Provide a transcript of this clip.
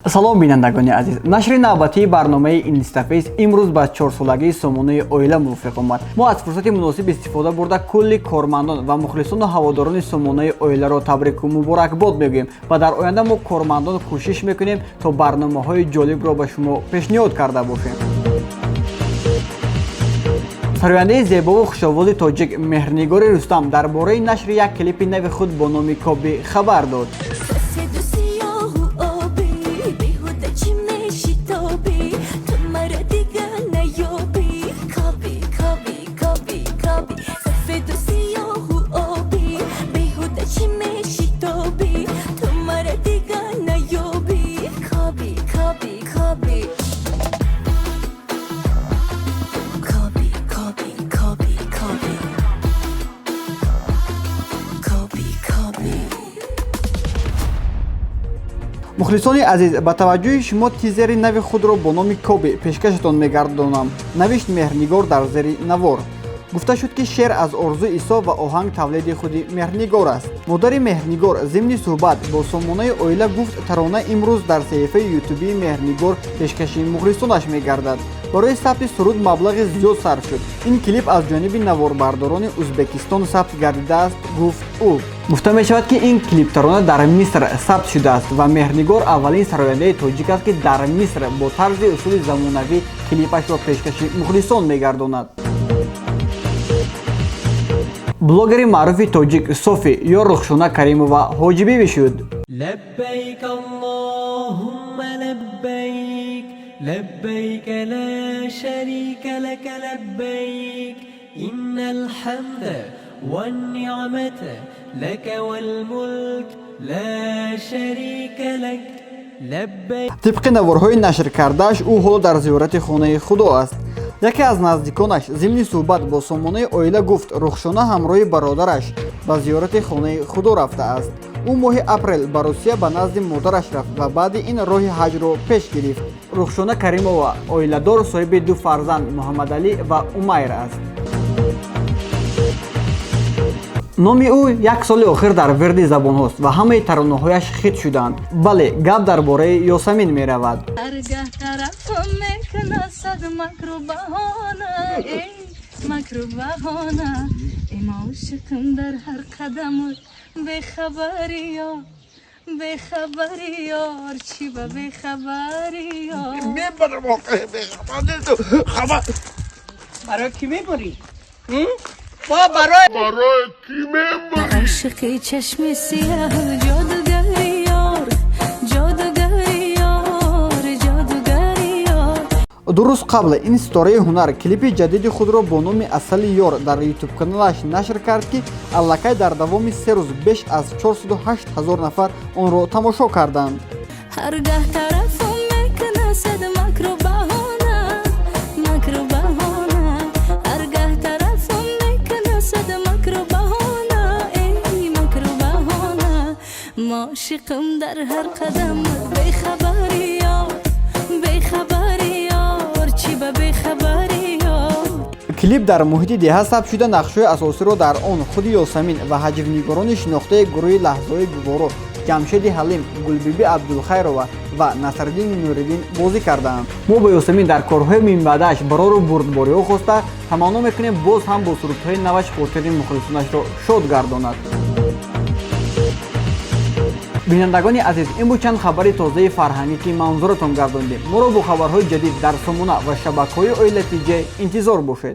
Салом, бинандагони азиз! Нашри навбатии барномаи Инстафейс имрӯз ба 4-солагии сомонаи Оила мувофиқ омад. Мо аз фурсати муносиб истифода бурда, кулли кормандон ва мухлисону ҳаводорони сомонаи Оиларо табрику муборакбод мегӯем ва дар оянда мо, кормандон, кӯшиш мекунем, то барномаҳои ҷолибро ба шумо пешниҳод карда бошем. Сарояндаи зебову хушовози тоҷик Меҳрнигори Рустам дар бораи нашри як клипи нави худ бо номи «Коби» хабар дод. Сафеду сиёҳу обӣ, беҳуда чӣ мешитобӣ? Ту мара дига наёбӣ. Коби, коби, коби, коби, сафеду сиёҳу обӣ, беҳуда чӣ мешитобӣ? Ту мара дига наёбӣ. Коби, коби, коби, коби, коби, коби, коби, коби, коби. «Мухлисони азиз, ба таваҷҷӯҳи шумо тизери нави худро бо номи «Коби» пешкашатон мегардонам», навишт Меҳрнигор дар зери навор. Гуфта шуд, ки шеър аз Орзу Исо ва оҳанг тавлиди худи Меҳрнигор аст. Модари Меҳрнигор зимни суҳбат бо сомонаи Оила гуфт, тарона имрӯз дар саҳифаи ютубии Меҳрнигор пешкаши мухлисонаш мегардад. Барои сабти суруд маблағи зиёд сарф шуд. Ин клип аз ҷониби наворбардорони Узбекистон сабт гардидааст, гуфт ӯ. Гуфта мешавад, ки ин клиптарона дар Миср сабт шудааст ва Меҳрнигор аввалин сарояндаи тоҷик аст, ки дар Миср бо тарзи усули замонавӣ клипашро пешкаши мухлисон мегардонад. Блогери маъруфи тоҷик Софи ё Рухшона Каримова ҳоҷибибӣ шуд. لبيك اللهم لبيك، لبيك لا شريك لك لبيك، إن الحمد والنعمة لك والملك لا شريك لك لبيك. Тибқи наворҳои нашркардааш, ӯ ҳоло дар зиёрати хонаи Худо аст. Яке аз наздиконаш зимни суҳбат бо сомонаи Оила гуфт, Рухшона ҳамроҳи бародараш ба зиёрати хонаи Худо рафтааст. Ӯ моҳи апрел ба Русия ба назди модараш рафт ва баъди ин роҳи ҳаҷро пеш гирифт. Рухшона Каримова оиладор, соҳиби ду фарзанд Муҳаммадалӣ ва Умайр аст. Номи ӯ як соли охир дар вирди забонҳост ва ҳамаи таронаҳояш хит шуданд. Бале, гап дар бораи Ёсамин меравад. Ҳаргаҳ тарафам мекунад сад макру баҳона, эй макру баҳона, эй ошиқам, дар ҳар қадаму бехабари ёр, бехабари ёр, чӣ ба бехабари ёр. Мебарам, охе, бехабар несту, хабар. Барои кӣ мебурӣ? Бо барои Барои кӣ мебарӣ? Ошиқи чашми сиёҳу ҷодугари ёр, ҷодугари ёр, ҷодугари ёр. 2 рӯз қабл ин ситораи ҳунар клипи ҷадиди худро бо номи «Асали ёр» дар ютуб-каналаш нашр кард, ки аллакай дар давоми 3 рӯз беш аз 408 ҳазор нафар онро тамошо карданд. Ҳаргаҳ тарафам мекунад сад макру баҳона, макру баҳона, ҳаргаҳ тарафам мекунад сад макру баҳона, эй макру баҳона, ошиқам, дар ҳар қадам бехабари ёр, бехабари ёр, чӣ ба бехабари ёр. Клип дар муҳити деҳа сабт шуда, нақшҳои асосиро дар он худи Ёсамин ва ҳаҷвнигорони шинохтаи гурӯҳи «Лаҳзаҳои гуворо» Ҷамшеди Ҳалим, Гулбибӣ Абдулхайрова ва Насриддини Нуриддин бозӣ кардаанд. Мо ба Ёсамин дар корҳои минбаъдааш барору бурдбориҳо хоста, таманно мекунем, боз ҳам бо сурудҳои наваш хотири мухлисонашро шод гардонад. Бинандагони азиз, ин буд чанд хабари тозаи фарҳангӣ, ки манзуратон гардондем. Моро бо хабарҳои ҷадид дар сомона ва шабакаҳои Оила ТЖ интизор бошед.